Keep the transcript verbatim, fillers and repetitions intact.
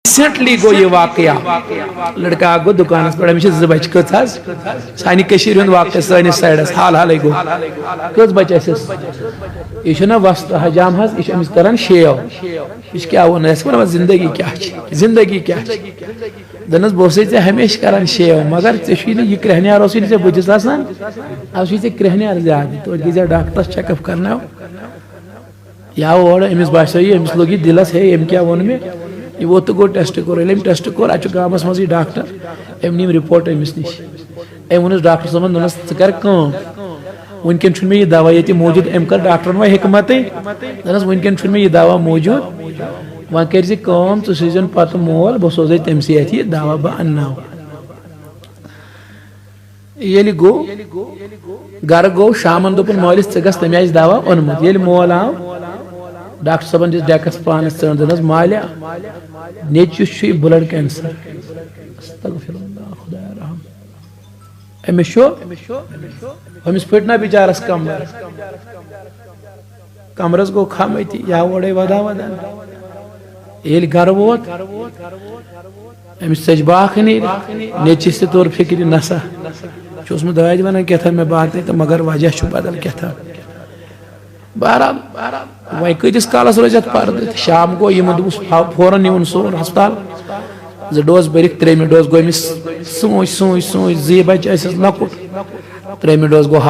Recently گوٚو یہِ واقعہ۔ لڑکہٕ اکھ گوٚو دُکانس پٮ۪ٹھ، أمِس چھِ زٕ بچہِ۔ کٔژ حظ؟ سانہِ کٔشیٖرِ ہُنٛد واقعہ سٲنِس سایڈس حال حالٕے گوٚو۔ کٔژ بچہِ ٲسِس؟ یہِ چھُنہ وۄستہٕ حجام حظ، یہِ چھُ أمِس کران شیو۔ یہِ چھُ کیٛاہ وَنان؟ أسۍ وَنان زندگی کیٛاہ چھِ؟ زندگی کیٛاہ چھِ؟ دَپنَس، بہٕ اوسُے ژےٚ ہمیشہِ کران شیو، مگر ژےٚ چھُے نہٕ یہِ کرٛہنیار اوسُے نہٕ ژےٚ بٕتھِس آسان، آز چھُے ژےٚ کرٛہنیار زیادٕ۔ توتہِ گٔے زِ ڈاکٹرس چیک اپ کرناو۔ یا اورٕ أمِس باسیو یہِ، أمِس لوٚگ یہِ دِلس، ہے، أمۍ کیٛاہ ووٚن مےٚ؟ یہِ ووت تہٕ گوٚو ٹیسٹ کوٚر۔ ییٚلہِ أمۍ ٹیسٹ کوٚر، اَتہِ چھُ گامَس منٛزٕے ڈاکٹر، أمۍ نِم رِپورٹ أمِس نِش۔ أمۍ ووٚنُس ڈاکٹر صٲبَن، دوٚپنَس، ژٕ کر کٲم، وٕنکٮ۪ن چھُنہٕ مےٚ یہِ دوا ییٚتہِ موٗجوٗد۔ أمۍ کٔر ڈاکٹرَن وۄنۍ حکمتٕے، دوٚپنَس، وٕنکٮ۪ن چھُنہٕ مےٚ یہِ دوا موٗجوٗد، وۄنۍ کٔرۍ زِ کٲم، ژٕ سوٗزِزٮ۪ن پَتہٕ مول، بہٕ سوزَے تٔمۍ سٕے اَتھِ یہِ دوا، بہٕ اَنناو۔ ییٚلہِ گوٚو، گرٕ گوٚو، شامن دوٚپُن مٲلِس، "ژٕ گژھ، تٔمۍ آسہِ دوا اوٚنمُت۔" ییٚلہِ مول آو، ڈاکٹر صٲبن دِژ ڈیکس پانس ژٲنٛڈ، دوٚپنس، "مالیا، نیٚچوِس چھُ یہِ بلڈ کینسر۔" استغفر اللہ، خدایا رحم۔ أمِس چھُ، أمِس پھٕٹنا بِچارس کمر۔ کمرس گوٚو کھم أتی، یا اورے ودا ودا۔ ییٚلہِ گرٕ ووت، أمِس ژٔج باکھ نیٖرِتھ، نیٚچِس تہِ توٚر فِکرِ، نسا، چھُ اوسمُت دادِ ونان کیٛاہ تام مےٚ باتنٕے تہٕ مگر وجہ چھُ بدل کیٛاہ تام۔ بہرحال، وۄنۍ کۭتِس کالس روزِ اتھ پردٕ؟ شام گوٚو، یِمن دوٚپُس، فو-، فوراً نِیوُن سون ہسپتال۔ زٕ ڈوز بٔرِکھ، ترٛیٚیِمہِ ڈوز گوٚو أمِس سوٗنچ، سوٗنچ، سوٗنچ، زٕے بچہِ ٲسِس لۄکُٹ۔ ترٛیٚیِمہِ ڈوز گوٚو